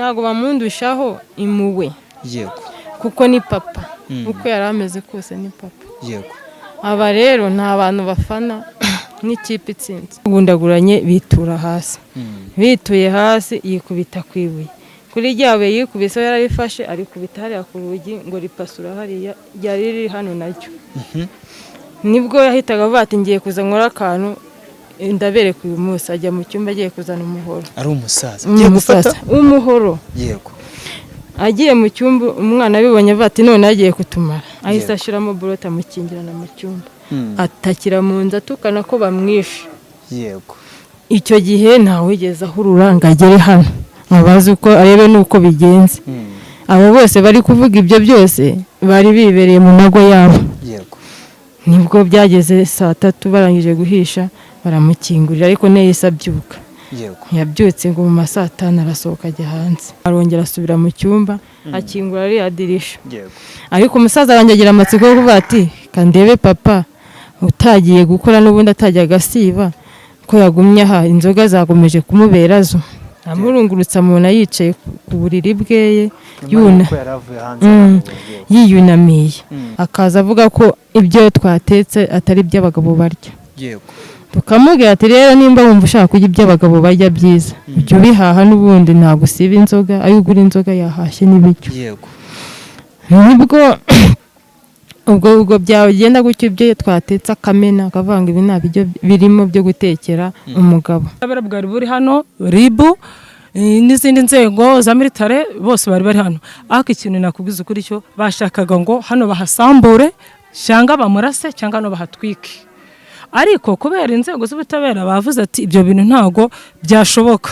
Ntabwo bamundushaho impuhwe kuko ni papa, uko yari ameze kose ni papa. Aba rero ni abantu bafana nk'ikipe itsinze. Gundaguranye bitura hasi, bituye hasi yikubita ku ibuye. Kuri rya buye yikubiseho, yararifashe arikubita hariya ku rugi ngo ripasura hariya ryari riri hano naryo. Nibwo yahitaga avuga ati: "Ngiye kuza nkora akantu ndabereka uyu munsi." Ajya mu cyumba agiye kuzana umuhoro. Ari umusaza agiye gufata Umusaza, umuhoro. Agiye mu cyumba, umwana abibonye avuga ati: "None agiye kutumara." Ahise ashyiramo burote, amukingirana mu cyumba, atakira mu nzu atukana ko bamwishe. Icyo gihe ntawigeze ahurura ngo agere hano abazi uko arebe n'uko bigenze. Abo bose bari kuvuga ibyo byose bari bibereye mu mago yabo. Nibwo byageze saa 3, barangije guhisha, baramukingurira, ariko ntiyahise abyuka. Yabyutse ngo mu ma saa 5, arasohoka ajya hanze, arongera asubira mu cyumba, akingura ririya dirisha. Ariko umusaza wanjye agira amatsiko yo kuvuga ati: "Kandebe papa utagiye gukora n'ubundi atajya agasiba, ko yagumye aha, inzoga zakomeje kumubera zo." Amurungurutsa mubona yicaye ku buriri bweye Nyuma y'uko yari avuye hanze. Yiyunamiye, akaza avuga ko ibyo twatetse atari iby'abagabo barya. Tukamubwira ati: "Rero nimba wumva ushaka kurya ibyo abagabo barya byiza, ujya ubihaha n'ubundi ntabwo usiba inzoga, ayo ugura inzoga yahashye n'ibiryo." Nibwo ubwo byagenda gutyo, ibyo twatetse akamena, akavuga ngo ibi nta biryo birimo byo gutekera umugabo. Ubutabera bwari buri hano, RIB n'izindi nzego za militare, bose bari bari hano. Ariko ikintu nakubwiza ukuri cyo, bashakaga ngo hano bahasambure, cyangwa bamurase, cyangwa hano bahatwike. Ariko kubera inzego z'ubutabera bavuze ati: "Ibyo bintu ntabwo byashoboka."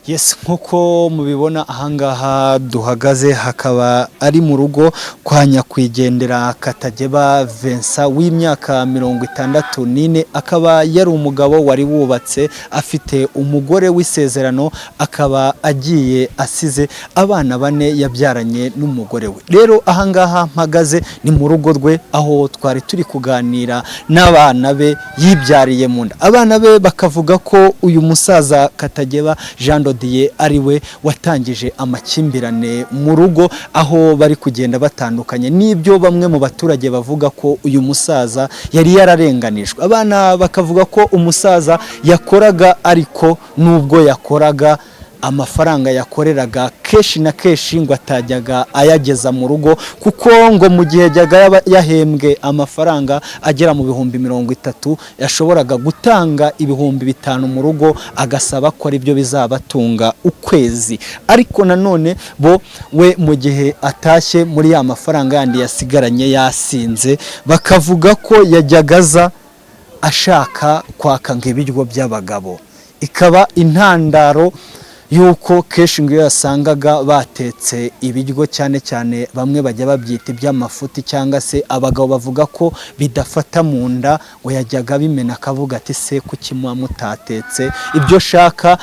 Yes, nkuko mubibona ahangaha duhagaze hakaba ari mu rugo kwa nyakwigendera Katageba Vincent w'imyaka 64, akaba yari umugabo wari wubatse afite umugore w'isezerano, akaba agiye asize abana bane yabyaranye n'umugore we. Rero ahangaha mpagaze ni mu rugo rwe, aho twari turi kuganira n'abana be yibyariye mu nda. Abana be bakavuga ko uyu musaza Katageba Jean Dodier ari we watangije amakimbirane mu rugo, aho bari kugenda batandukanye n'ibyo bamwe mu baturage bavuga ko uyu musaza yari yararenganijwe. Abana bakavuga ko umusaza yakoraga, ariko nubwo yakoraga, amafaranga yakoreraga kenshi na kenshi ngo atajyaga ayageza mu rugo, kuko ngo mu gihe yajyaga yaba yahembwe amafaranga agera mu 30,000, yashoboraga gutanga 5000 mu rugo, agasaba ko aribyo bizabatunga ukwezi. Ariko nanone bo we mu gihe atashye muri ya mafaranga yandi yasigaranye yasinze, bakavuga ko yajyaga aza ashaka kwaka ngo ibiryo by'abagabo, ikaba intandaro y'uko kenshi ngo iyo yasangaga batetse ibiryo, cyane cyane bamwe bajya babyita iby'amafuti cyangwa se abagabo bavuga ko bidafata mu nda, ngo yajyaga abimena akavuga ati: "Se kuki muba mutatetse ibyo shaka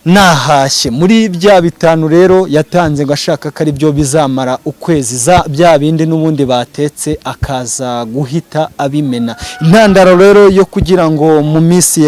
nahashye?" Muri bya bitanu rero yatanze ngo ashaka ko ari byo bizamara ukwezi, za bya bindi n'ubundi batetse akaza guhita abimena. Intandaro rero yo kugira ngo mu minsi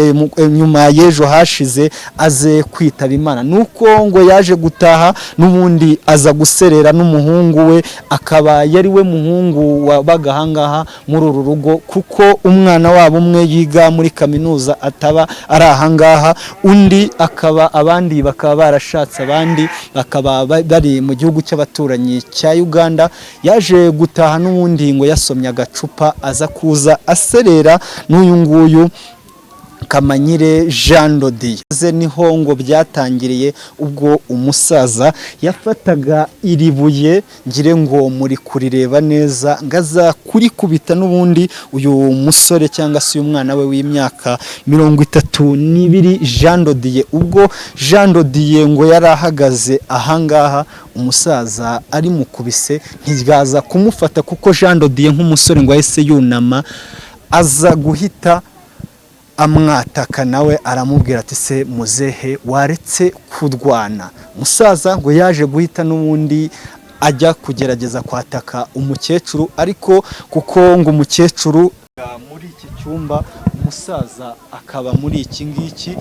nyuma y'ejo hashize aze kwitaba Imana, nuko ngo yaje gutaha n'ubundi aza guserera n'umuhungu we, akaba yari we muhungu wabaga ahangaha muri uru rugo, kuko umwana wabo umwe yiga muri kaminuza ataba ari ahangaha, undi akaba abandi bakaba barashatse, abandi bakaba bari mu gihugu cy'abaturanyi cya Uganda. Yaje gutaha n'ubundi ngo yasomye agacupa, aza kuza aserera n'uyu nguyu Kamanyire Jean Dodier. Ze niho ngo byatangiriye, ubwo umusaza yafataga iri buye, ngire ngo muri kurireba neza, ngo aza kurikubita n'ubundi uyu musore cyangwa se uyu mwana we w'imyaka 32 Jean Dodier. Ubwo Jean Dodier ngo yari ahagaze ahangaha, umusaza arimukubise ntiryaza kumufata, kuko Jean Dodier nk'umusore ngo yahise yunama, aza guhita amwataka, nawe aramubwira ati: "Se muzehe, waretse kurwana?" Musaza ngo yaje guhita n'ubundi ajya kugerageza kwataka umukecuru, ariko kuko ngo umukecuru muri iki cyumba. cyumba, umusaza akaba muri iki ngiki.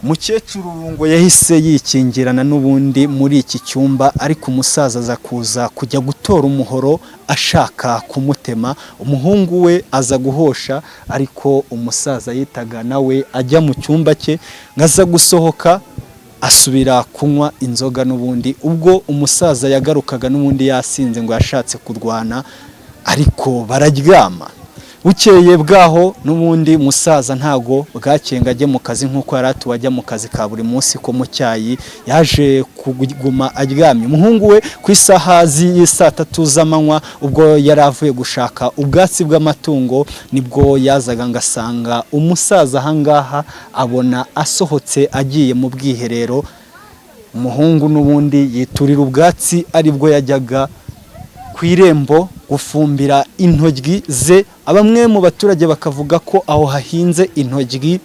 Umukecuru ngo yahise yikingirana n'ubundi muri iki cyumba, ariko umusaza aza kuza kujya gutora umuhoro ashaka kumutema. Umuhungu we aza guhosha, ariko umusaza yitaga nawe ajya mu cyumba cye, ngo aza gusohoka asubira kunywa inzoga n'ubundi. Ubwo umusaza yagarukaga n'ubundi yasinze, ngo yashatse kurwana ariko bararyama. Bukeye bwaho n'ubundi musaza ntago bwakenga ajye mu kazi nk'uko yari atuwe ajya mu kazi ka buri munsi ko mu cyayi, yaje kuguma aryamye. Umuhungu we ku isaha z'isaa 3 z'amanywa, ubwo yari avuye gushaka ubwatsi bw'amatungo, nibwo yazaga ngo asanga umusaza ahangaha, abona asohotse agiye mu bwiherero. Umuhungu n'ubundi yiturira ubwatsi, aribwo yajyaga ku irembo gufumbira intoryi ze. Bamwe mu baturage bakavuga ko aho hahinze intoryi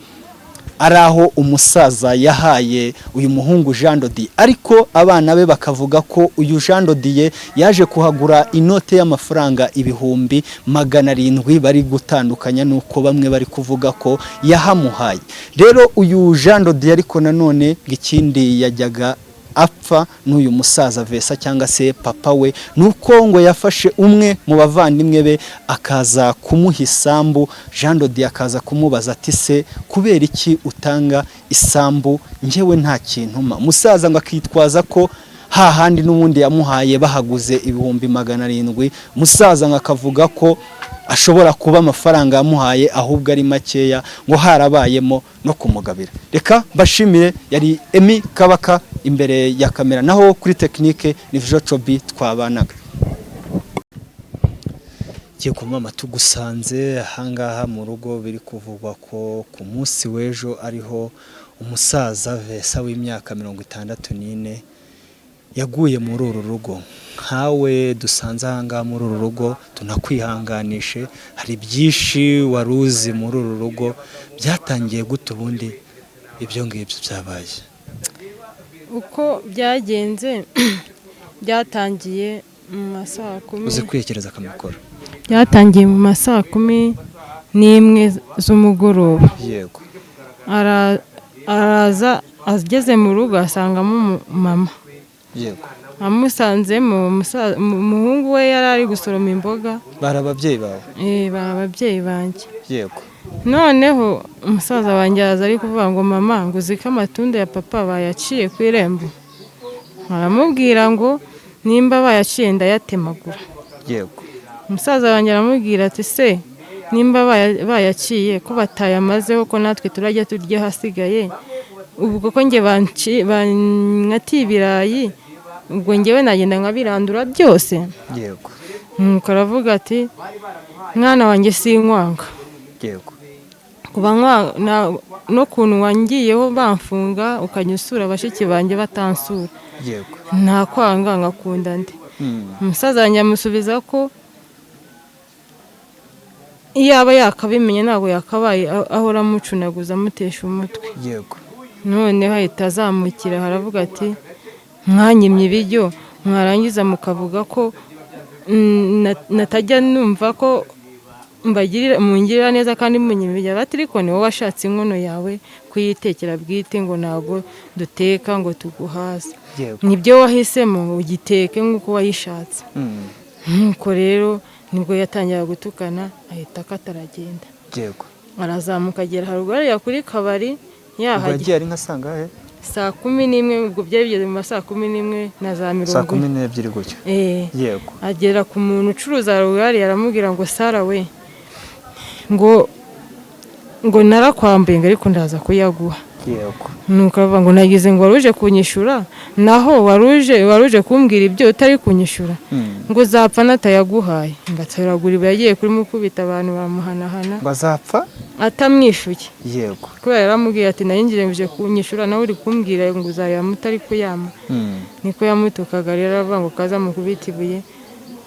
ari aho umusaza yahaye uyu muhungu Jean Dodier, ariko abana be bakavuga ko uyu Jean Dodier yaje kuhagura inote y'amafaranga 700,000. Bari gutandukanya nuko bamwe bari kuvuga ko yahamuhaye. Rero uyu Jean Dodier ariko nanone ikindi yajyaga apfa n'uyu musaza Vesa cyangwa se papa we, nuko ngo yafashe umwe mu bavandimwe be akaza kumuha isambu. Jean Dodier akaza kumubaza ati: "Se kubera iki utanga isambu njyewe nta kintu mpa?" Umusaza ngo akitwaza ko hahandi n'ubundi yamuhaye bahaguze 700,000. Umusaza ngo akavuga ko ashobora kuba amafaranga yamuhaye ahubwo ari makeya, ngo harabayemo no kumugabira. Reka mbashimire, yari Emi Kabaka imbere ya kamera, naho kuri tekinike ni Vijo Cobi twabanaga. Yego mama, tugusanze ahangaha mu rugo. Biri kuvugwa ko ku munsi w'ejo ariho umusaza Vesa w'imyaka 64 yaguye muri uru rugo. Nkawe dusanze ahangaha muri uru rugo, tunakwihanganishe. Hari byinshi wari uzi muri uru rugo. Byatangiye gute ubundi ibyo ngibyo byabaye? Uko byagenze, byatangiye mu ma saa 10. Uzi kwiyekereza akamikoro. Byatangiye mu ma saa 11 z'umugoroba. Araza ageze mu rugo asangamo mama. Amusanzemo, umuhungu we yari ari gusoroma imboga. Bari ababyeyi bawe? Bari ababyeyi banjye. Noneho umusaza wanjye araza ari kuvuga ngo: "Mama, ngo uzi ko amatunda ya papa bayaciye ku irembo?" Aramubwira ngo: "Nimba bayaciye ndayatemagura." Umusaza wanjye aramubwira ati: "Se nimba bayaciye ko batayamazeho, ko natwe turajya turya ahasigaye, ubwo ko njye bankatiye ibirayi, ubwo njyewe nagenda nkabirandura byose?" Nuko aravuga ati: "Mwana wanjye, sinkwanga." Kuba n'ukuntu wangiyeho bamfunga ukajya usura bashiki banjye batansura, nta kwanga ngakunda ndi. Umusaza wanjye amusubiza ko iyo aba yakabimenye ntabwo yakabaye ahora amucunaguza, amutesha umutwe. Noneho ahita azamukira, aravuga ati: "Mwanyimye ibiryo, mwarangiza mukavuga ko natajya numva ko mbagirira mungirira neza kandi munyima ibiryo." Bati: "Ariko ni wowe washatse inkono yawe kuyitekera bwite, ngo ntabwo duteka ngo tuguhaze. Nibyo wahisemo, ugiteke nk'uko wayishatse." Nuko rero nibwo yatangira gutukana, ahita akata aragenda. Arazamuka agera haruguru hariya kuri kabari. Ubwo yahagera yagiye ari nka sangahe? Saa 11, ubwo byari bigeze mu ma saa 11 na za Saa mirongo 12 gutyo. Agera ku muntu ucuruza haruguru hariya, aramubwira ngo: "Sara we," ngo "narakwambuye," ngo "ariko ndaza kuyaguha." Nuko aravuga ngo: "Nagize ngo wari uje kunyishyura, naho wari uje kumbwira ibyo utari kunyishyura." Ngo: "Uzapfa natayaguhaye." Ngo atoragura ibuye yagiye kurimukubita, abantu baramuhanahana. Ngo azapfa atamwishuye. Kubera yaramubwiye ati: "Nari ngiye uje kunyishyura, nawe uri kumbwira ngo uzayama utari kuyama." Niko yamutukaga rero, aravuga ngo kaza mukubita ibuye.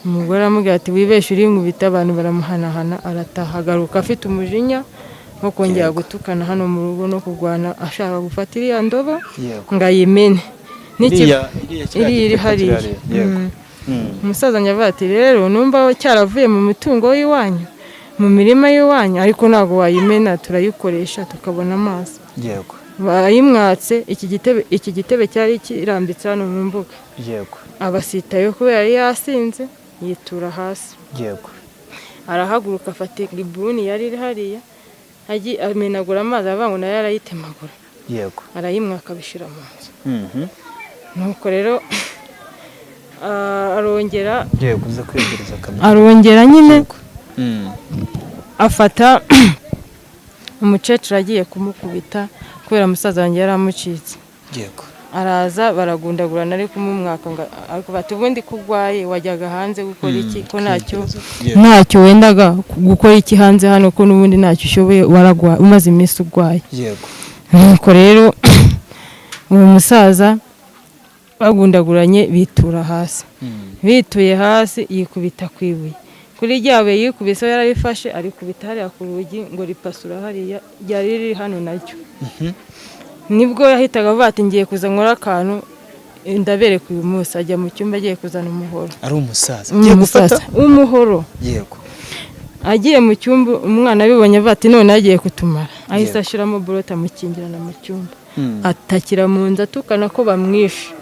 Umugore aramubwira ati: "Wibeshe urinkubita." Abantu baramuhanahana, arataha, agaruka afite umujinya wo kongera gutukana hano mu rugo no kurwana, ashaka gufata iriya ndobo ngo ayimene. Iriya kiriya Iriya iri gikuta kiri hariya. hariya. Umusaza nyavuga ati: "Rero numva cyaravuye mu mutungo w'iwanyu." Mu mirima y'iwanyu, ariko ntabwo wayimena, turayikoresha tukabona amazi. Bayimwatse iki gitebe cyari kirambitse hano mu mbuga. Abasitayo kubera yari yasinze, yitura hasi. Arahaguruka, afata ibuni yari iri hariya, amenagura amazi, aravuga ngo nayo arayitemagura. Arayimwaka, abishyira mu nzu. Nuko rero arongera Yego, uze kwegereza kamera. Arongera nyine afata umukecuru agiye kumukubita kubera musaza wanjye yari amucitse. Araza baragundagurana, ari kumumwaka ngo, ariko bati: "Ubundi ko urwaye wajyaga hanze gukora iki, ko ntacyo ntacyo wendaga gukora iki hanze hano, ko n'ubundi ntacyo ushoboye, waragwa umaze iminsi urwaye?" Nuko rero uwo musaza bagundaguranye bitura hasi. Bituye hasi, yikubita ku ibuye, kuri rya buye yikubiseho yararifashe, arikubita hariya ku rugi ngo ripasura hariya ryari riri hano naryo. Nibwo yahitaga avuga ati: "Ngiye kuza nkora akantu, ndabereka uyu munsi." Ajya mu cyumba agiye kuzana umuhoro. Ari umusaza agiye gufata Umusaza, umuhoro. Agiye mu cyumba, umwana abibonye avuga ati: "None agiye kutumara." Ahise ashyiramo burote, amukingirana mu cyumba, atakira mu nzu atukana ko bamwishe.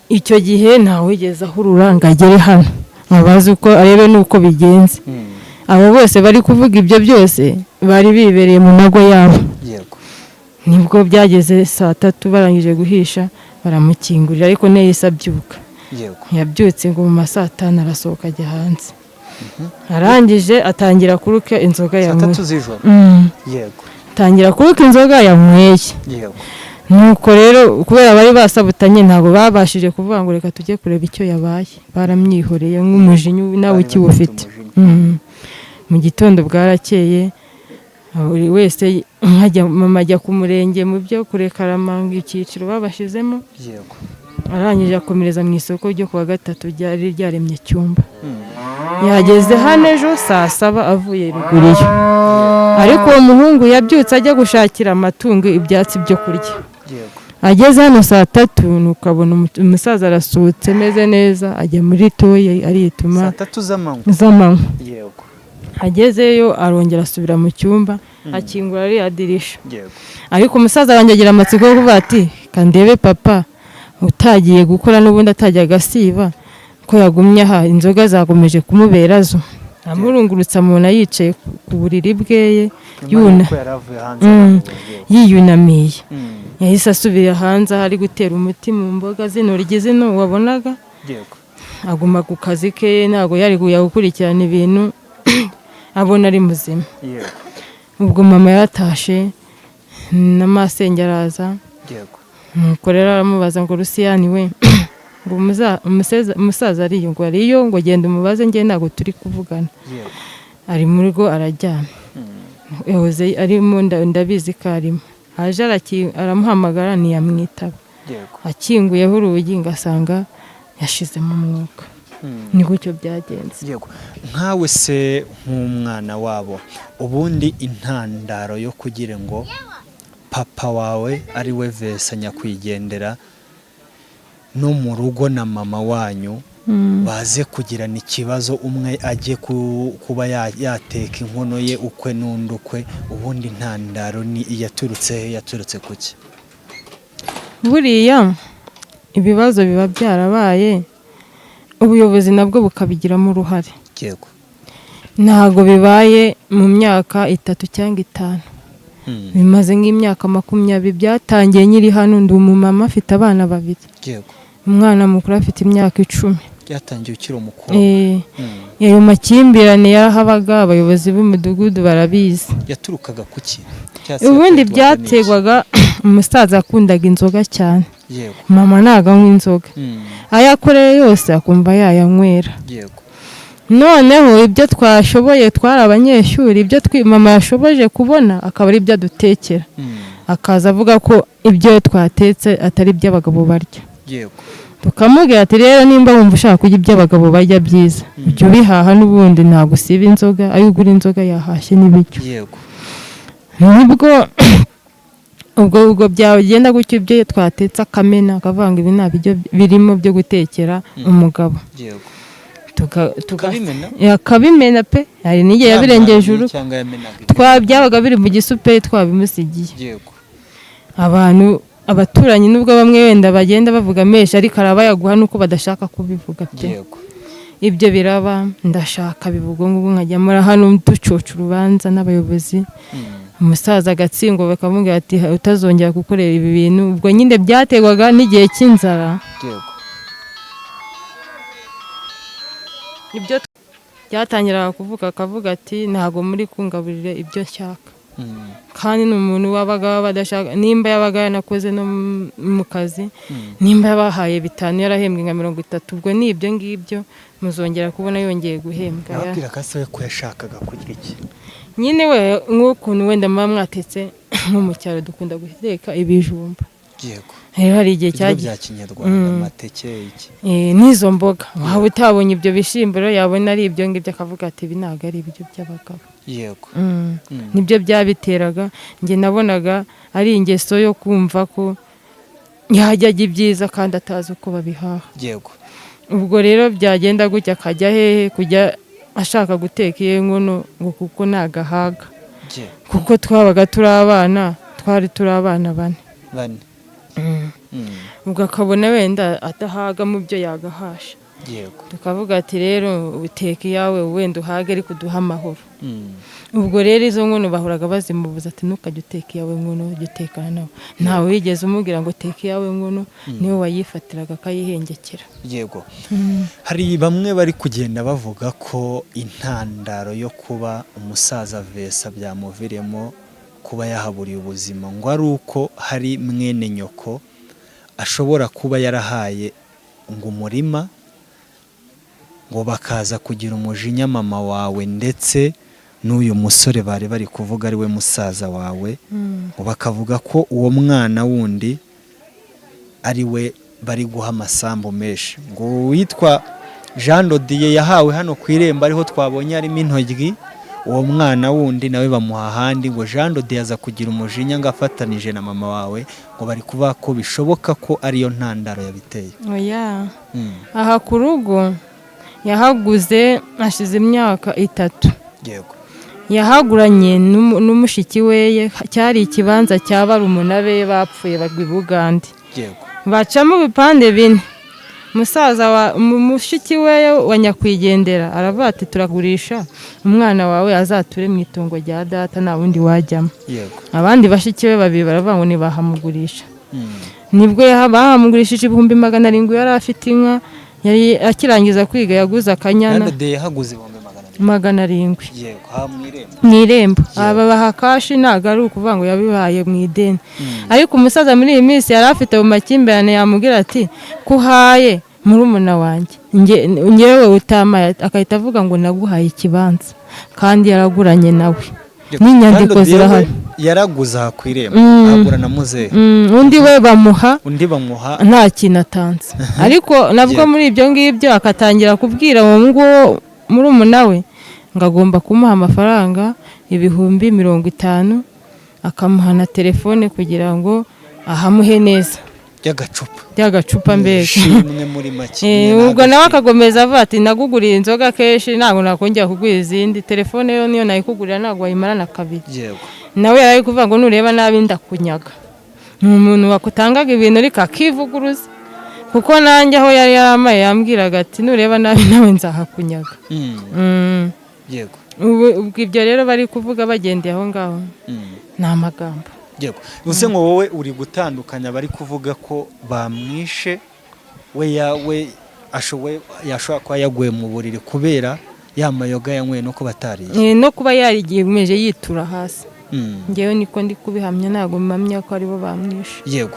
Icyo gihe ntawigeze ahurura ngo agere hano abaze uko arebe n'uko bigenze. Abo bose bari kuvuga ibyo byose bari bibereye mu mago yabo. Nibwo byageze saa 3, barangije guhisha, baramukingurira, ariko ntiyahise abyuka. Yabyutse ngo mu ma saa 5, arasohoka ajya hanze, arangije atangira kuruka inzoga Saa yanyweye. 3 z'ijoro. Atangira kuruka inzoga yanyweye. Nuko rero kubera bari basabutanye, ntabwo babashije kuvuga ngo reka tujye kureba icyo yabaye, baramwihoreye nk'umujinya nawe Bari ukiwufite. bafite umujinya. Mu gitondo bwarakeye, buri wese nkajya, mama ajya ku murenge mu byo kurekarama icyiciro babashyizemo. Arangije akomereza mu isoko ryo kuwa gatatu ryari ryaremye cyumba. Yageze hano ejo saa 7 avuye ruguru iyo, ariko uwo muhungu yabyutse ajya gushakira amatungo ibyatsi byo kurya. Ageze hano saa 3, nuko abona umusaza arasohotse ameze neza, ajya muri toilet arituma. Saa 3 z'amanywa? Z'amanywa. Agezeyo arongera asubira mu cyumba, akingura ririya dirisha. Ariko umusaza wanjye agira amatsiko yo kuvuga ati: "Kandebe papa utagiye gukora n'ubundi atajya agasiba, ko yagumye aha, inzoga zakomeje kumubera zo." Amurungurutsa mubona yicaye ku buriri bweye Nyuma yuna y'uko yari avuye hanze. Yiyunamiye. Yahise asubira hanze aho ari gutera umuti mu mboga z'intoryi zino wabonaga. Aguma ku kazi ke, ntabwo yari gukurikirana ibintu, abona ari muzima. Ubwo mama yaratashe na masenge araza. Nuko rero aramubaza ngo: "Rusiyani we," ngo umusaza ariyo? Ngo ariyo. Ngo: "Genda umubaze, njye ntabwo turi kuvugana." Ari mu rugo araryamye, yahoze arimo, ndabizi ko arimo. Aje aramuhamagara ntiyamwitaba. Akinguyeho urugi ngo asanga yashizemo umwuka. Ni gutyo byagenze. Yego, nkawe se nk'umwana wabo, ubundi intandaro yo kugira ngo papa wawe ari we Vesa nyakwigendera no mu rugo na mama wanyu baze kugirana ikibazo, umwe ajye kuba yateka inkono ye ukwe n'undi ukwe, ubundi intandaro ni iyaturutse he, yaturutse kuki? Buriya ibibazo biba byarabaye, ubuyobozi nabwo bukabigiramo uruhare. Ntabwo bibaye mu myaka 3 cyangwa 5, bimaze nk'imyaka 20. Byatangiye nkiri hano, ndi umumama, afite abana babiri. Umwana mukuru afite imyaka 10. Byatangiye ukiri umukobwa? Eh, ayo makimbirane yarahabaga, abayobozi b'umudugudu barabizi. Yaturukaga kuki? Cyangwa se Ubundi yaterwaga n'iki? byaterwaga, umusaza yakundaga inzoga cyane. Mama ntabwo anywa inzoga. Ayo akoreye yose akumva yayanywera. Noneho ibyo twashoboye, twari abanyeshuri, ibyo mama yashoboje kubona akaba ari ibyo adutekera. Akaza avuga ko ibyo twatetse atari ibyo abagabo barya. Tukamubwira ati: "Rero nimba wumva ushaka kurya ibyo abagabo barya byiza, ujya ubihaha, n'ubundi ntabwo usiba inzoga, ayo ugura inzoga yahashye n'ibiryo." Nibwo ubwo byagenda gutyo, ibyo twatetse akamena, akavuga ngo ibi nta biryo birimo byo gutekera umugabo. Akabimena? Akabimena pe. Hari n'igihe yabirengeje urugo. Cyangwa yamenaga? Byabaga biri mu gisuperi twabimusigiye. Abantu, abaturanyi, nubwo bamwe wenda bagenda bavuga menshi, ariko hari abayaguha nuko badashaka kubivuga pe. Ibyo biraba, ndashaka bivuga ngo nkajya muri hano ducoca urubanza n'abayobozi, umusaza agatsindwa, bakamubwira ati utazongera gukorera ibi bintu. Ubwo nyine byaterwaga n'igihe cy'inzara. Ibyo byatangiraga kuvuga, akavuga ati ntabwo muri kungaburira ibyo nshaka. Kandi ni umuntu wabaga badashaka, nimba yabaga yanakoze no mu kazi, nimba yabahaye 5 yarahembwe nka 30, ubwo ni ibyo ngibyo muzongera kubona yongeye guhembwa. Yababwiraga se ko yashakaga kurya iki? Nyine we nk'ukuntu wenda muba mwatetse, nko mu cyaro dukunda guteka ibijumba. Rero hari igihe Ibiryo cyagiye bya kinyarwanda, amateke, iki. N'izo mboga, waba utabonye ibyo bishyimbo rero, yabona ari ibyo ngibyo akavuga ati ibi ntabwo ari ibiryo by'abagabo. Nibyo byabiteraga. Njye nabonaga ari ingeso yo kumva ko yajya ajya ibyiza kandi atazi uko babihaha. Ubwo rero byagenda gutya, akajya hehe kujya ashaka guteka iyo nkono ngo kuko nagahaga. Kuko twabaga turi abana, twari turi abana 4. 4. Ubwo akabona wenda adahaga mu byo yagahasha. Tukavuga ati rero uteka iyawe wenda uhage, ariko uduhe amahoro. Ubwo rero izo nkono bahoraga bazimubuza, ati ntukajye uteka iyawe nkono, ujye utekana nawe. Ntawe wigeze umubwira ngo teka iyawe nkono, niwe wayifatiraga akayihengekera. Hari bamwe bari kugenda bavuga ko intandaro yo kuba umusaza Vesa byamuviremo kuba yahaburiye ubuzima ngo ari uko hari mwene nyoko ashobora kuba yarahaye ngo umurima, ngo bakaza kugira umujinya mama wawe ndetse n'uyu musore bari bari kuvuga ari we musaza wawe, ngo bakavuga ko uwo mwana wundi ari we bari guha amasambu menshi, ngo uwitwa Jean Dodier yahawe hano ku irembo ariho twabonye harimo intoryi, uwo mwana wundi nawe bamuha ahandi, ngo Jean Dodier aza kugira umujinya ngo afatanije na mama wawe, ngo bari kuvuga ko bishoboka ko ariyo ntandaro yabiteye. Oya. Aha ku rugo yahaguze hashize imyaka 3. Yahaguranye n'umushiki we, cyari ikibanza cya barumuna be bapfuye bagwa i Bugande. Bacamo ibipande 4. Musaza wa mushiki we wa nyakwigendera aravuga ati turagurisha, umwana wawe azature mu itongo rya data, nta wundi wajyamo. Abandi bashiki be babiri baravuga ngo ntibahamugurisha. Nibwo bahamugurishije 700,000. Yari afite inka, yari akirangiza kwiga, yaguze akanyana. Jean Dodier yahaguze 700,000? 700. Aha mu irembo. Mu irembo. Aba baha kashi, ntabwo ari ukuvuga ngo yabibaye mu ideni. Ariko umusaza muri iyi minsi yari afite mu makimbirane, yamubwira ati kuhaye murumuna wanjye ngewe utamaye, akahita avuga ngo naguhaye ikibanza kandi yaraguranye nawe, n'inyandiko zirahari. Yaraguze aha ku irembo, agura na muzehe. Undi we bamuha undi bamuha nta kintu atanze. Ariko nabwo muri ibyo ngibyo akatangira kubwira uwo nguwo murumuna we ngo agomba kumuha amafaranga 50,000, akamuha na telefone kugira ngo ahamuhe neza. By'agacupa. By'agacupa mbega. Ishimwe muri make. Ubwo nawe akagomeza avuga ati naguguriye inzoga kenshi, ntabwo nakongera kugura izindi, telefone yo niyo nayikugurira ntabwo wayimarana kabiri. Nawe yari ari kuvuga ngo nureba nabi ndakunyaga. Ni umuntu wakutangaga ibintu ariko akivuguruza, kuko nanjye aho yari yaramaye yambwiraga ati nureba nabi nawe nzahakunyaga. Ubwo ibyo rero bari kuvuga bagendeye aho ngaho ni amagambo. Uze ngo wowe uri gutandukanya bari kuvuga ko bamwishe, we yawe ashoboye yashobora kuba yaguye mu buriri kubera ya mayoga yanyweye no kuba atariye. No kuba yarigimeje yitura hasi. Ngewe niko ndi kubihamya, ntabwo mpamya ko aribo bamwishe.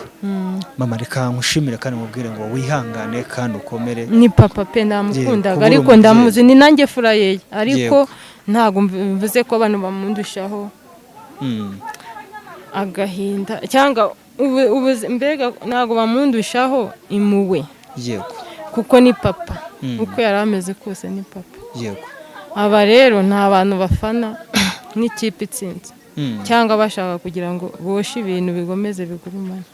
Mama, reka nkushimire kandi mubwire ngo wihangane kandi ukomere. Ni papa pe, ndamukundaga, Kubura ariko umubyeyi. ndamuzi, ni nanjye furayeye, ariko ntabwo mvuze ko abantu bamundushaho agahinda cyangwa mbega ntabwo bamundushaho impuhwe. Kuko ni papa. Uko yari ameze kose ni papa. Aba rero nta bantu bafana nk'ikipe itsinze cyangwa bashaka kugira ngo boshe ibintu bigomeze bigurumane.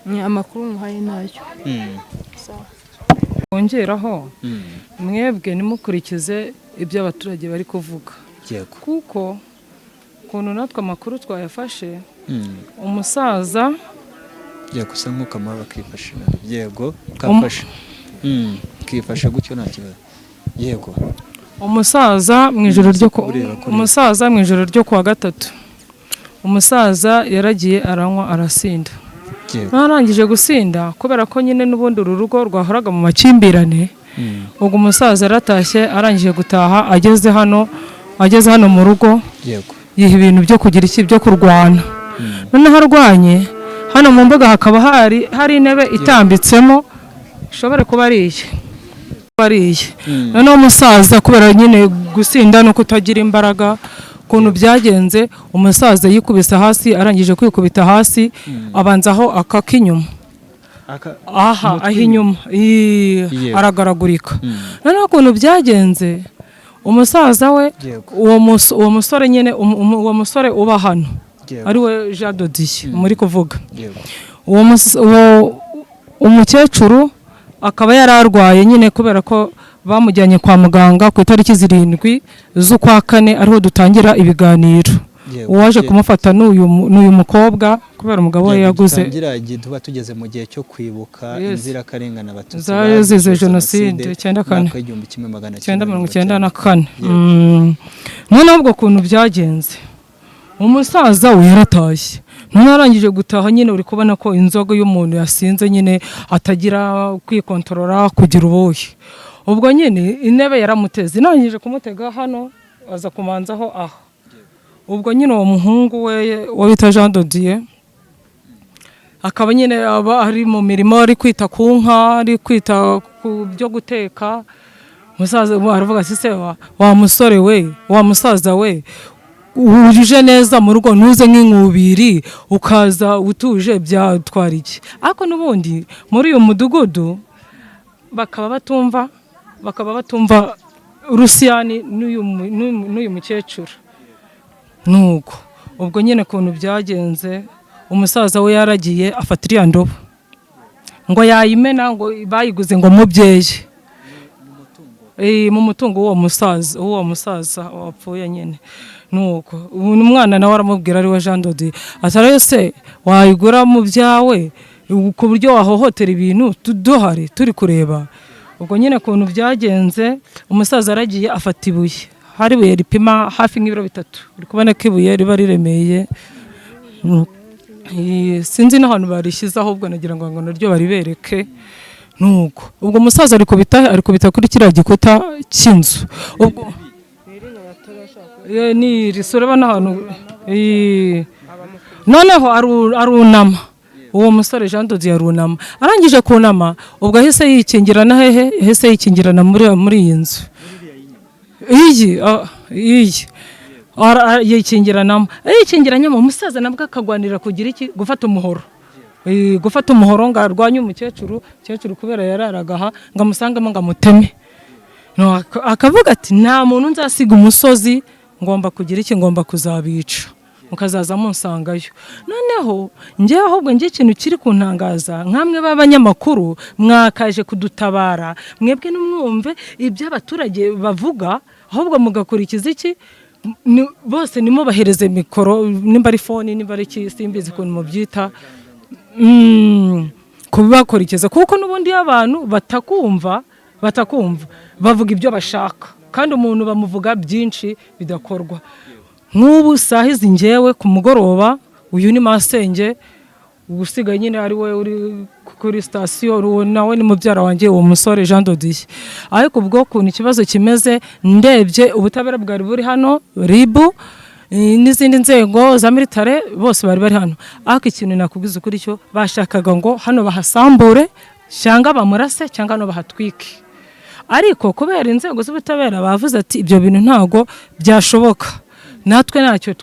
Ni amakuru muhaye nayo. Sawa. Nakongeraho, mwebwe nimukurikize ibyo abaturage bari kuvuga, kuko ukuntu natwe amakuru twayafashe, umusaza Yego, usa nk'ukamara bakifashe. Yego, kafashe. Kifashe gutyo, nta kibazo. Yego. Umusaza mu ijoro ryo ku Kureba, kureba. Umusaza mu ijoro ryo kuwa gatatu, umusaza yaragiye aranywa, arasinda. Arangije gusinda, kubera ko nyine n'ubundi uru rugo rwahoraga mu makimbirane, ubwo umusaza yaratashye. Arangije gutaha, ageze hano mu rugo, yiha ibintu byo kugira iki, byo kurwana. Noneho arwanye hano mu mbuga, hakaba hari intebe itambitsemo, ishobora kuba ari iyi, kuba ari iyi. Noneho umusaza, kubera nyine gusinda no kutagira imbaraga, ukuntu byagenze, umusaza yikubise hasi. Arangije kwikubita hasi, abanzaho akaka inyuma, aha, Umutwe. Aho inyuma. Aragaragurika. Noneho ukuntu byagenze, umusaza we, uwo musore nyine, uwo musore uba hano, ari we Jean Dodier muri kuvuga, uwo umukecuru akaba yari arwaye nyine, kubera ko bamujyanye kwa muganga ku itariki 7 z'ukwa kane, ariho dutangira ibiganiro. Uwaje kumufata n'uyu mukobwa, kubera umugabo we yaguze. Dutangira igihe tuba tugeze mu gihe cyo kwibuka inzirakarengane Abatutsi zazize bazize jenoside, 94. Mwaka w'1994. 1994. Noneho ubwo kuntu byagenze, umusaza we yaratashye. Noneho arangije gutaha nyine, uri kubona ko inzoga y'umuntu yasinze nyine atagira kwikontorora, kugira ubuhe. Ubwo nyine intebe yaramuteze, inangije kumutega hano, aza kumanzaho aha. Ubwo nyine uwo muhungu we, uwo bita Jean Dodier, akaba nyine aba ari mu mirimo, ari kwita ku nka, ari kwita ku byo guteka. Umusaza aravuga ati: "Se wa musore we, wa musaza we, wujuje neza mu rugo, ntuze nk'inkubiri, ukaza utuje, byatwara iki?" Ariko n'ubundi muri uyu mudugudu bakaba batumva Rusiyani n'uyu mukecuru. Nuko ubwo nyine ukuntu byagenze, umusaza we yaragiye afata iriya ndobo ngo yayimena, ngo bayiguze ngo mubyeyi mu mutungo w'uwo musaza wapfuye nyine. Nuko ubu umwana nawe aramubwira, ari we Jean Dodi, atari se wayigura mu byawe ku buryo wahohotera ibintu duhari turi kureba? Ubwo nyine ukuntu byagenze, umusaza aragiye afata ibuye, hari ibuye ripima hafi nk'ibiro 3. Uri kubona ko ibuye riba riremeye. Sinzi n'ahantu barishyize, ahubwo nagira ngo naryo baribereke. Nuko ubwo umusaza arikubita kuri kiriya gikuta cy'inzu. Ubwo ni iri sura urabona ahantu. Noneho arunama, uwo musore Jean Dodier arunama. Arangije kunama, ubwo ahise yikingirana hehe? Yahise yikingirana muri iyi nzu iyi yikingiranamo. Yikingiranyemo, umusaza nabwo akagwanira kugira iki? Gufata umuhoro. Gufata umuhoro ngo arwanye umukecuru. Umukecuru kubera yararaga aha, ngo amusangemo ngo amuteme. No, akavuga ati: "Nta muntu nzasiga umusozi, ngomba kugira iki? Ngomba kuzabica, mukazaza munsangayo." Noneho njyewe ahubwo njye ikintu kiri kuntangaza, nkamwe b'abanyamakuru mwakaje kudutabara, mwebwe nimwumve ibyo abaturage bavuga, ahubwo mugakurikiza iki? Bose nimubahereze mikoro, nimba ari phone, nimba ari iki, simbizi ukuntu mubyita, kubakurikiza, kuko n'ubundi iyo abantu batakumva bavuga ibyo bashaka, kandi umuntu bamuvuga byinshi bidakorwa. Nk'ubu saha izi, ngewe ku mugoroba, uyu ni masenge usigaye nyine, ari we uri kuri sitasiyo, uwo nawe ni mubyara wanjye, uwo musore Jean Dodier. Ariko ubwo ukuntu ikibazo kimeze, ndebye ubutabera bwari buri hano, RIB n'izindi nzego za militare, bose bari bari hano. Ariko ikintu nakubwiza ukuri cyo, bashakaga ngo hano bahasambure, cyangwa bamurase, cyangwa hano bahatwike. Ariko kubera inzego z'ubutabera bavuze ati: "Ibyo bintu ntabwo byashoboka, natwe ntacyo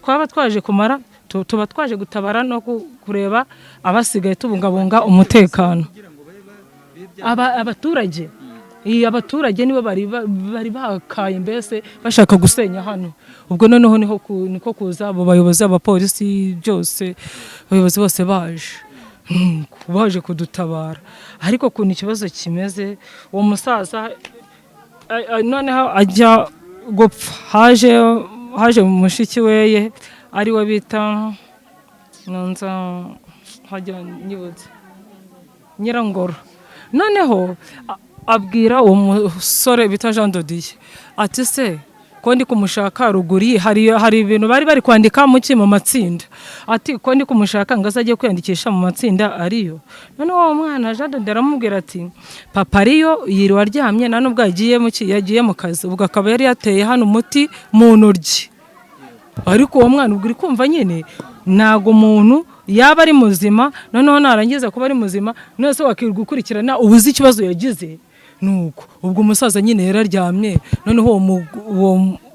twaba twaje kumara, tuba twaje gutabara no kureba abasigaye, tubungabunga umutekano." Abaturage, abaturage nibo bari bakaye, mbese bashaka gusenya hano. Ubwo noneho niho niko kuza abo bayobozi, abapolisi, byose, abayobozi bose baje. Baje kudutabara, ariko ukuntu ikibazo kimeze, uwo musaza noneho ajya gupfa, haje mushiki weye ari we bita nunza hajya nyibutse Nyirangoro. Noneho abwira uwo musore bita Jean Dodier ati: "Se ko ndi kumushaka ruguru, hari ibintu bari kwandika mu ki mu matsinda," ati: "Ko ndi kumushaka ngo azajye kwiyandikisha mu matsinda ariyo?" Noneho uwo mwana Jean Dodier aramubwira ati: "Papa ariyo, yiriwe aryamye, nta nubwo yagiye mu ki, yagiye mu kazi." Ubwo akaba yari yateye hano umuti mu ntoryi. Ariko uwo mwana ubwo uri kumva nyine ntabwo umuntu yaba ari muzima. Noneho narangiza kuba ari muzima, none se wakwirirwa ukurikirana ubuze ikibazo yagize? Nuko ubwo umusaza nyine yararyamye. Noneho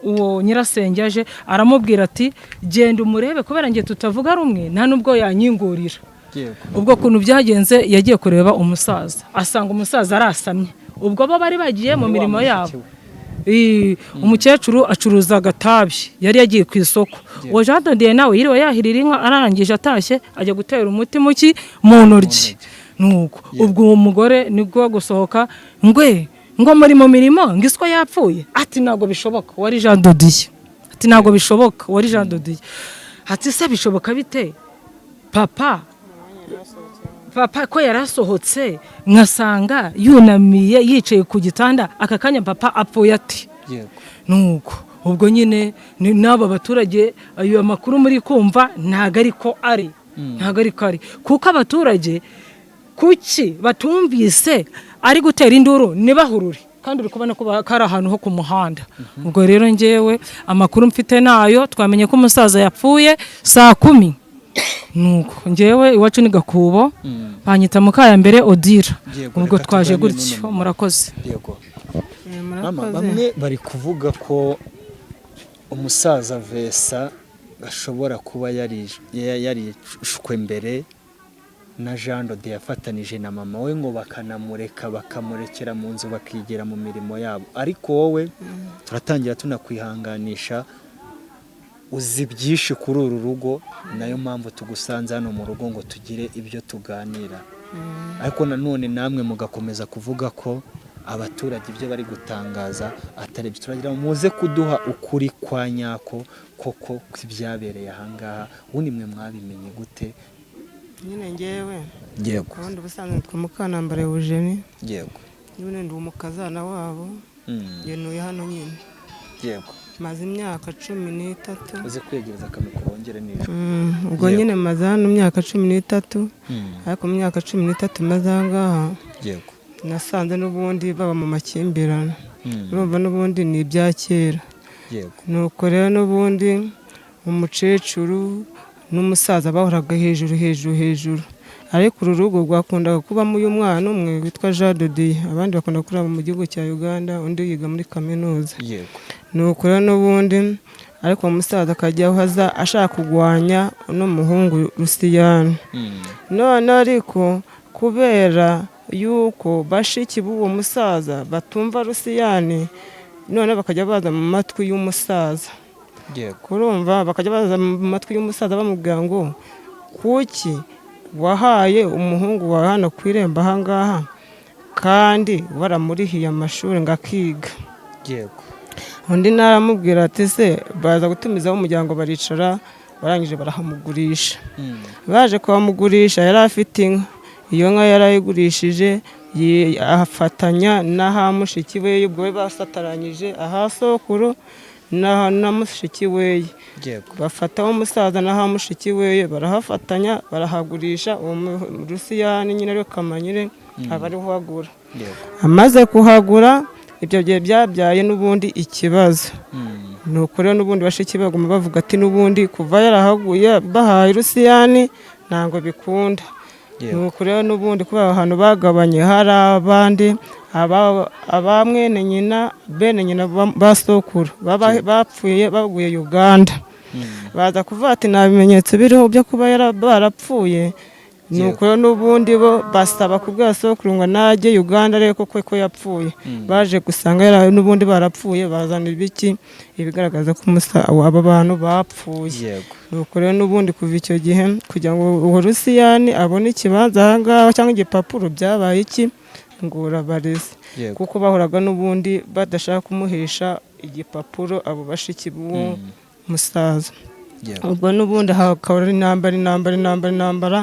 uwo nyirasenge aje aramubwira ati: "Genda umurebe, kubera njye tutavuga rumwe, nta nubwo yanyingurira." Ubwo kuntu byagenze, yagiye kureba umusaza, asanga umusaza arasamye. Ubwo bo bari bagiye mu mirimo yabo. Umukecuru acuruza agatabi, yari yagiye ku isoko. Uwo Jean Dodier nawe yiriwe yahirira inka, arangije atashye ajya gutera umuti mu ntoryi. Nuko ubwo uwo mugore nibwo gusohoka ngwe ngo muri mu mirimo, ngo iswa yapfuye. Ati: "Ntabwo bishoboka." Wari Jean Dodier ati: "Ntabwo bishoboka." Wari Jean Dodier ati: "Se bishoboka bite? Papa ko yarasohotse nkasanga yunamiye yicaye ku gitanda, aka kanya papa apfuye ati?" Nuko ubwo nyine n'aba baturage, ayo makuru muri kumva ntago ariko ari, ntago ariko ari, kuko abaturage kuki batumvise ari gutera induru ntibahurure, kandi uri kubona ko kari ahantu ho ku muhanda? Ubwo rero ngewe amakuru mfite nayo, twamenye ko umusaza yapfuye saa 10. Nuko ngewe iwacu ni Gakubo, banyita Mukayambere Odira. Yego, Ubwo reka twaje tuganire gutyo. n'uno mama. Murakoze. Yego. Mama, Murakoze. bamwe bari kuvuga ko umusaza Vesa ashobora kuba yarishwe mbere na Jean Dodier yafatanije na mama we, ngo bakanamureka, bakamurekera mu nzu, bakigira mu mirimo yabo. Ariko wowe turatangira tunakwihanganisha, uzi byinshi kuri uru rugo, nayo mpamvu tugusanze hano mu rugo ngo tugire ibyo tuganira. Ariko nanone namwe mugakomeza kuvuga ko abaturage ibyo bari gutangaza atari byo. Turagira ngo muze kuduha ukuri kwa nyako koko kw'ibyabereye ahangaha. Ubundi mwe mwabimenye gute? Nyine ngewe, ubundi ubusanzwe nitwa Mukanambara Eugenie. Nyine ndi umukazana wabo. Njye ntuye hano nyine. Maze imyaka 13. Uze kwegereza akamikoro wongere nijoro. Ubwo nyine maze hano imyaka 13. Ariko mu myaka 13 maze aha ngaha, nasanze n'ubundi baba mu makimbirane. Urumva n'ubundi ni ibya kera. Nuko rero n'ubundi umukecuru n'umusaza bahoraga hejuru hejuru hejuru, ariko uru rugo rwakundaga kubamo uyu mwana umwe witwa Jean Dodier, abandi bakunda kuraba mu gihugu cya Uganda, undi yiga muri kaminuza. Nuko rero n'ubundi ariko uwo musaza akajya aho aza ashaka kurwanya uno muhungu Rusiyani. None ariko kubera yuko bashiki b'uwo musaza batumva Rusiyani, none bakajya baza mu matwi y'umusaza. Kurumva bakajya baza mu matwi y'umusaza bamubwira ngo: "Kuki wahaye umuhungu wawe hano ku irembo ahangaha kandi waramurihiye amashuri ngo akiga?" Undi naramubwira ati: "Se baza gutumizaho umuryango," baricara, barangije barahamugurisha. Baje kuhamugurisha yari afite inka, iyo nka yarayigurishije, afatanya n'aha mushiki we. Ubwo we basataranyije aha sokuru na mushiki we. Bafataho umusaza n'aha mushiki we, barahafatanya, barahagurisha. Uwo Rusiyani nyine ariwe Kamanyire aba ariho agura. Amaze kuhagura, ibyo gihe byabyaye n'ubundi ikibazo. Nuko rero n'ubundi bashiki baguma bavuga ati: "N'ubundi kuva yarahaguye bahaye Rusiyani ntabwo bikunda." Nuko rero n'ubundi kubera ahantu bagabanye hari abandi aba mwene nyina, bene nyina ba sokuru bapfuye baguye Uganda, baza kuvuga ati: "Nta bimenyetso biriho byo kuba barapfuye." Nuko n'ubundi bo basaba kubwira sokuru ngo najye Uganda arebe koko ko yapfuye. Baje gusanga n'ubundi barapfuye, bazana ibiki ibigaragaza ko aba bantu bapfuye. Nuko rero n'ubundi kuva icyo gihe kugira ngo uwo Rusiyani abone ikibanza aha ngaha cyangwa igipapuro byabaye iki ingorabarezi, kuko bahoraga n'ubundi badashaka kumuhesha igipapuro abo bashiki b'uwo musaza. Ubwo n'ubundi hakaba ari intambara intambara intambara intambara.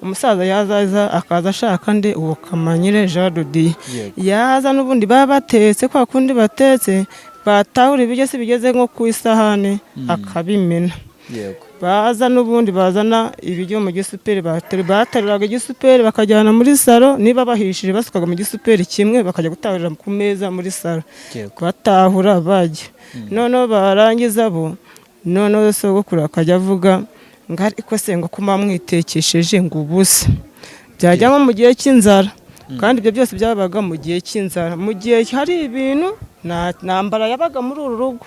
Umusaza yazaza akaza ashaka nde uwo Kamanyire Jean de Dieu, yaza n'ubundi baba batetse kwa kundi batetse, batahura ibiryo se bigeze nko ku isahani akabimena. Baza n'ubundi bazana ibiryo mu gisuperi, bateruraga igisuperi bakajyana muri salo, niba bahishije basukaga mu gisuperi kimwe bakajya gutahurira ku meza muri salo, batahura bajya. Noneho barangiza bo, noneho sogokuru akajya avuga ngo ariko se ngo kuma mwitekesheje ngo ubusa, byajya nko mu gihe cy'inzara. Kandi ibyo byose byabaga mu gihe cy'inzara, mu gihe hari ibintu ntambara yabaga muri uru rugo.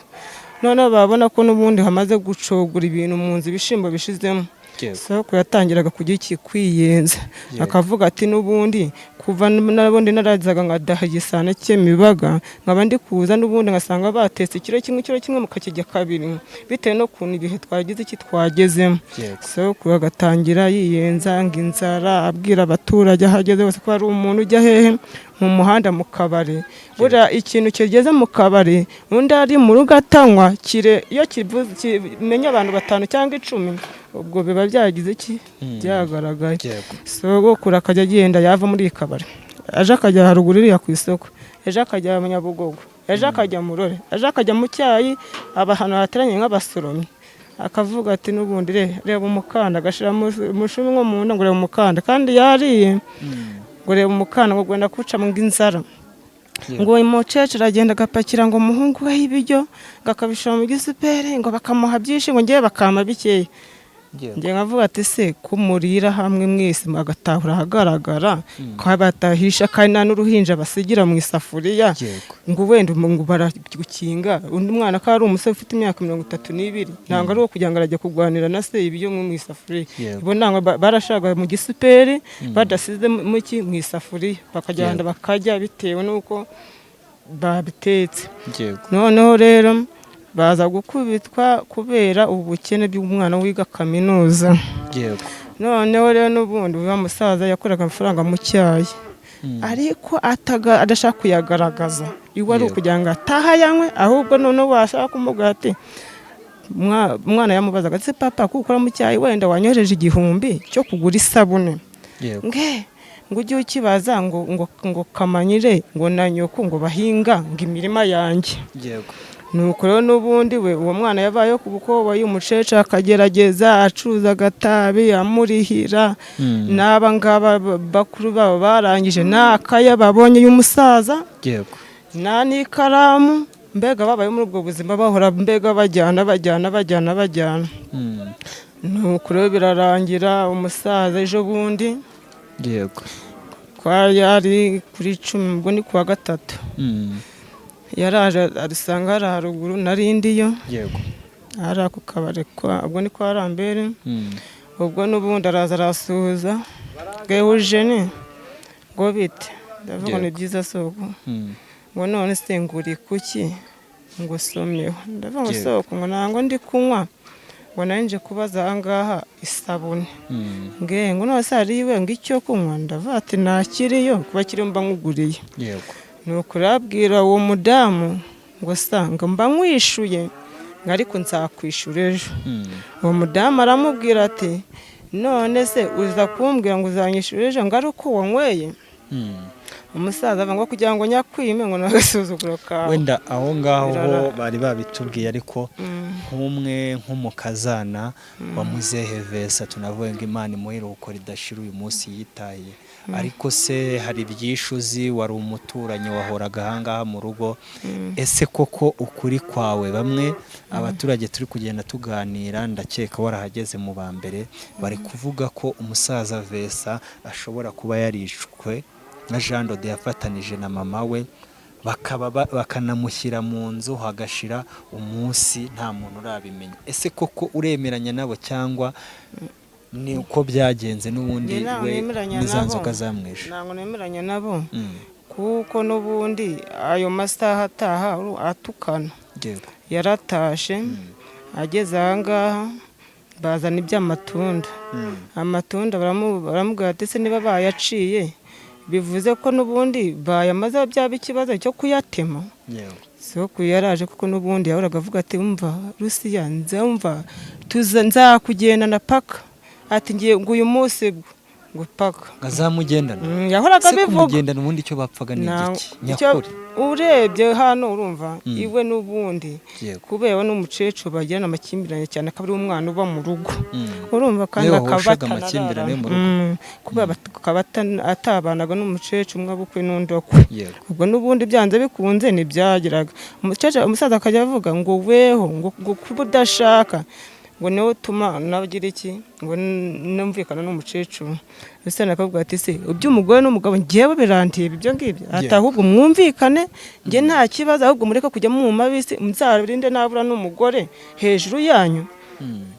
Noneho babona ko n'ubundi hamaze gucogora ibintu mu nzu, ibishimbo bishizemo, sokuru yatangiraga kujya iki kwiyenza, akavuga ati n'ubundi kuva n'ubundi narazaga nkadaha igisane cy'imibaga, nkaba ndi kuza n'ubundi ngasanga batetse ikiro kimwe ikiro kimwe mukakijya kabiri, bitewe n'ukuntu ibihe twagize iki twagezemo. Sokuru agatangira yiyenza ngo inzara, abwira abaturage aho ageze hose ko hari umuntu ujya hehe mu muhanda mu kabari. Buriya ikintu kigeze mu kabari undi ari mu rugo atanywa kire, iyo kimenya abantu 5 cyangwa 10, ubwo biba byagize iki byagaragaye. Sogokuru akajya agenda yava muri iyi kabari, ejo akajya haruguru iriya ku isoko, ejo akajya mu Nyabugogo, ejo akajya mu Rore, ejo akajya mu cyayi, aba ahantu hateranye nk'abasoromyi, akavuga ati n'ubundi reba umukanda, agashyira umushumi nko mu nda ngo reba umukanda, kandi yariye ngo reba umukanda ngo gwenda kuca ngo inzara. Ngo uyu mukecuru agenda agapakira ngo umuhungu we ibiryo ngo akabishyira mu gisuperi, ngo bakamuha byinshi ngo ngewe bakampa bikeya. Njye nkavuga ati se ko murira hamwe mwese agatahura ahagaragara, ko batahisha kandi nta n'uruhinja basigira mu isafuriya, ngo wenda ngo baragukinga undi mwana ko ari umusore ufite imyaka 32, ntabwo ari uwo kugira ngo arajya kurwanira na se ibiryo mu isafuriya. Bo ntabwo barashaka mu gisuperi badasize mu isafuriya, bakagenda bakajya bitewe n'uko babitetse. Noneho rero baza gukubitwa kubera ubukene bw'umwana wiga kaminuza. Noneho rero n'ubundi uyu musaza yakoraga amafaranga mu cyayi, ariko adashaka kuyagaragaza, iwe ari ukugira ngo ataha yanywe. Ahubwo noneho washaka kumubwira ati umwana yamubazaga ati papa kuko ukora mu cyayi wenda wanyohereje 1000 cyo kugura isabune, nge ngo ujye ukibaza ngo ngo ngo Kamanyire ngo na nyoko ngo bahinga ngo imirima yanjye. Nuko rero n'ubundi we uwo mwana yabayeho ku bukoboyi, umukecuru akagerageza acuruza agatabi amurihira, n'aba ngaba bakuru babo barangije n'akaya babonye y'umusaza nta n'ikaramu, mbega babaye muri ubwo buzima bahora mbega bajyana bajyana bajyana bajyana. Nuko rero birarangira umusaza ejo bundi kwa yari kuri 10, ubwo ni kuwa 3, yaraje arisanga hari haruguru narindiyo, hari ako kabari ubwo ni kwa Rambere. Ubwo n'ubundi araza arasuhuza Eugene ngo bite, ndavuga ni byiza soko, ngo none se nguri kuki ngo someho, ndavuga ngo soko ngo ntango ndi kunywa, ngo nari nje kubaza aha ngaha isabune, nge ngo none se hari iwe ngo icyo kunywa, ndavuga ati ntakiriyo kuba kiri mba nkuguriye. Nuko urabwira uwo mudamu ngo sanga mba nkwishuye ngo ariko nzakwishura ejo. Uwo mudamu aramubwira ati none se uza kumbwira ngo uzanyishura ejo ngo ari uko wanyweye? Umusaza avuga ngo kugira ngo nyakwime ngo n'agasuzuguro kawe. Wenda aho ngaho ho bari babitubwiye, ariko nk'umwe nk'umukazana wa Muzehe Vesa, tunavuga ngo Imana imuhe iruhuko ridashira uyu munsi yitaye, ariko se hari byishuzi wari umuturanyi wahoraga aha ngaha mu rugo, ese koko ukuri kwawe bamwe abaturage turi kugenda tuganira, ndakeka warahageze mu ba mbere, bari kuvuga ko umusaza Vesa ashobora kuba yarishwe na Jean de Dieu yafatanije na mama we, bakaba bakanamushyira mu nzu hagashira umunsi nta muntu urabimenya. Ese koko uremeranya nabo cyangwa Ni uko byagenze n'ubundi Njye ntabwo we nemeranya n'iza nabo. nzoga zamwishe. Ntabwo nemeranya nabo, kuko n'ubundi ayo masaha ataha atukana. Yaratashe, ageze ahangaha bazana iby'amatunda. Amatunda baramubwira ati: "Se niba bayaciye, bivuze ko n'ubundi bayamaze, byaba ikibazo cyo kuyatema?" Soko yaraje, kuko n'ubundi yahoraga avuga ati: "Umva Rusiya, nzumva nzakugendana paka." Ati: "Ngiye ngo uyu munsi bwo ngo paka." Ngo azamugendana? Yahoraga Se abivuga. kumugendana ubundi icyo bapfaga ni igiki nyakuri? Urebye hano urumva iwe n'ubundi kubera we n'umukecuru bagirana amakimbirane cyane, akaba ari umwana uba mu rugo. Urumva kandi Niwe akaba wahoshaga amakimbirane yo mu rugo. Kubera akaba atabanaga n'umukecuru, umwe abukwe n'undi akwe. Ubwo n'ubundi byanze bikunze ntibyageraga. Umukecuru, umusaza akajya avuga ngo weho ngo kuba udashaka ngo niwe utuma nagira iki, ngo numvikana n'umukecuru. Ese akavuga ati: "Se iby'umugore n'umugabo ngewe birandeba ibyo ngibyo?" Ati: "Ahubwo mwumvikane, njye nta kibazo, ahubwo mureke kujya mu mabisi, nzarinde nabura n'umugore hejuru yanyu."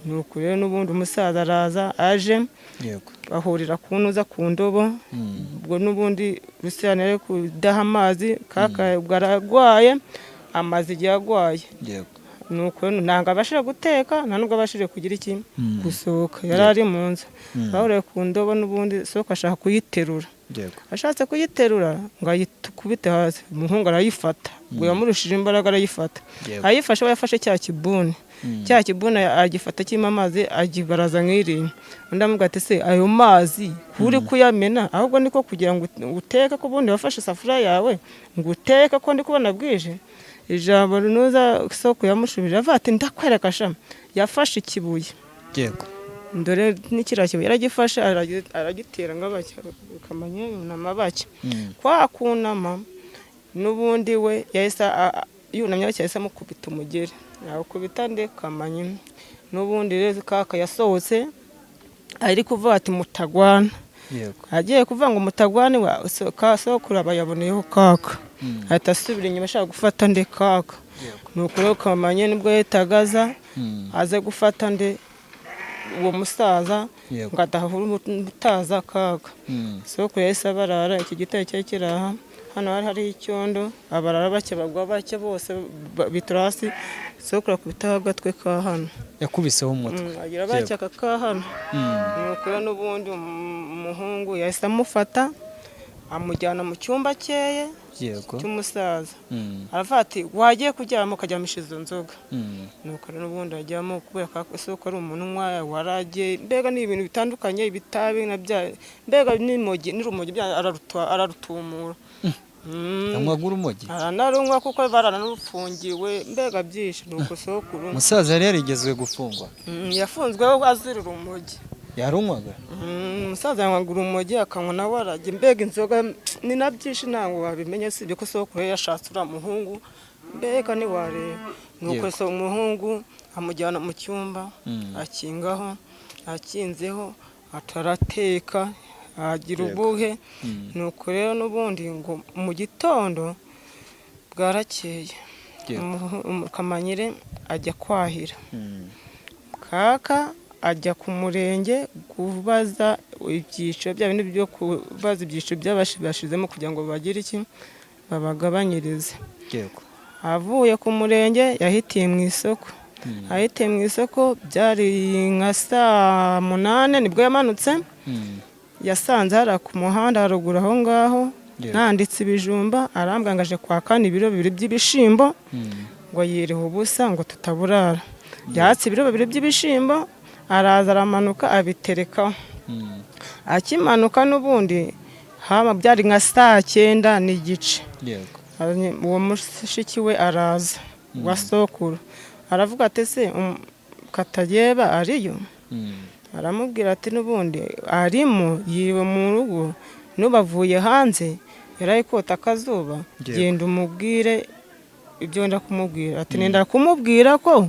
Nuko rero n'ubundi umusaza araza, aje bahurira ku ntuza, ku ndobo. Ubwo n'ubundi Rusiyani ari kudaha amazi, kaka ubwo ararwaye, amaze igihe arwaye. Nuko ntabwo abashije guteka, nta nubwo abashije kugira iki, gusohoka. Yari ari mu nzu. Bahuriye ku ndobo, n'ubundi soko ashaka kuyiterura. Ashatse kuyiterura ngo ayikubite hasi, umuhungu arayifata. Ubwo yamurushije imbaraga, arayifata. Ayifashe, we yafashe cya kibuni. Cya kibuni agifata kirimo amazi, agibaraza nk'iriya. Undi amubwira ati: "Se ayo mazi uri kuyamena, ahubwo niko kugira ngo uteke, ko ubundi wafashe isafuriya yawe ngo uteke, ko ndi kubona bwije?" Ijambo rinuza soko yamushubije avuga ati: "Ndakwereka sha." Yafashe ikibuye. Dore n'ikiriya kibuye yaragifashe, aragitera ngo bacya kamanye yunama bacya. Kwa kunama n'ubundi we yahise yunamye bacya, yahise amukubita umugeri, awukubita nde? Kamanyi. N'ubundi rero kaka yasohotse ari kuvuga ati: "Mutagwana." Agiye kuvuga ngo mutagwane, sokuru aba yaboneyeho kaka, ahita asubira inyuma ashaka gufata nde? Kaka. Nuko rero Kamanye nibwo yahitaga aza, aze gufata nde? Uwo musaza, ngo adahura umutaza kaka. Sokuru yahise abarara. Iki gitare cyari kiri aha hano, hari hariho icyondo, abarara bake, bagwa bake bose, bitura hasi. Sokuru akubitaho agatwe ka hano. Yakubiseho umutwe? Agira bake aka ka hano. Nuko rero n'ubundi umuhungu yahise amufata, amujyana mu cyumba cyeye cy'umusaza. Aravuga ati: "Wagiye kuryama ukaryamisha izo nzoga." Nuko rero n'ubundi ajyamo, kubera ko isoko ari umuntu unywa warage, mbega ni ibintu bitandukanye, ibitabi na bya, mbega n'imogi n'urumogi ararutumura. Yanywaga urumogi? Aranarunywa, kuko baranarufungiwe, mbega byinshi. Nuko sokuru Umusaza yari yarigezwe gufungwa? Yafunzweho azira urumogi. Yarunywaga? Umusaza yanywaga urumogi, akanywa na warage, mbega inzoga ni na byinshi, ntabwo wabimenya. Usibye ko sokuru yari yashatse uriya muhungu, mbega ntiwareba. Nuko so umuhungu amujyana mu cyumba, akingaho, akinzeho, atarateka, agira ubuhe. Nuko rero n'ubundi ngo mu gitondo bwarakeye, Kamanyire ajya kwahira, kaka ajya ku murenge kubaza ibyiciro, bya bindi byo kubaza ibyiciro by'abashizemo kugira ngo bagire iki, babagabanyirize. Avuye ku murenge yahitiye mu isoko. Ahitiye mu isoko byari nka saa 8 nibwo yamanutse. Yasanze hariya ku muhanda haruguru aho ngaho nanditse ibijumba, arambwira ngo aje kwa kane ibiro 2 by'ibishimbo, ngo yirihe ubusa, ngo tutaburara. Yatse ibiro 2 by'ibishimbo, araza aramanuka abiterekaho. Akimanuka n'ubundi haba byari nka saa 9:30. Uwo mushiki we araza wa sokuru, aravuga ati: "Se Katageba ariyo?" Aramubwira ati: "N'ubundi arimo, yiwe mu rugo, n'ubavuye hanze yari kota akazuba. Genda umubwire ibyo wenda kumubwira." Ati: "Nenda kumubwira ko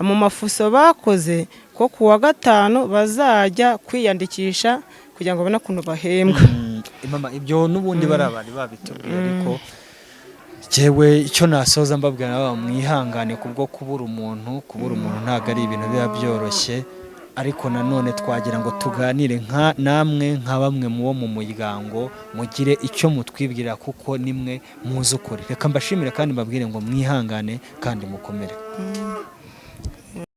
mu mafuso bakoze ko ku wa gatanu bazajya kwiyandikisha kugira ngo babone ukuntu bahembwa." Mama, ibyo n'ubundi bari abari babitubwiye, ariko jewe icyo nasoza mbabwira nabo, mwihangane kubwo kubura umuntu. Kubura umuntu ntabwo ari ibintu biba byoroshye. Ariko nanone twagira ngo tuganire nka namwe, nka bamwe mu bo mu muryango, mugire icyo mutwibwira, kuko nimwe muzi ukuri. Reka mbashimire kandi mbabwire ngo mwihangane kandi mukomere.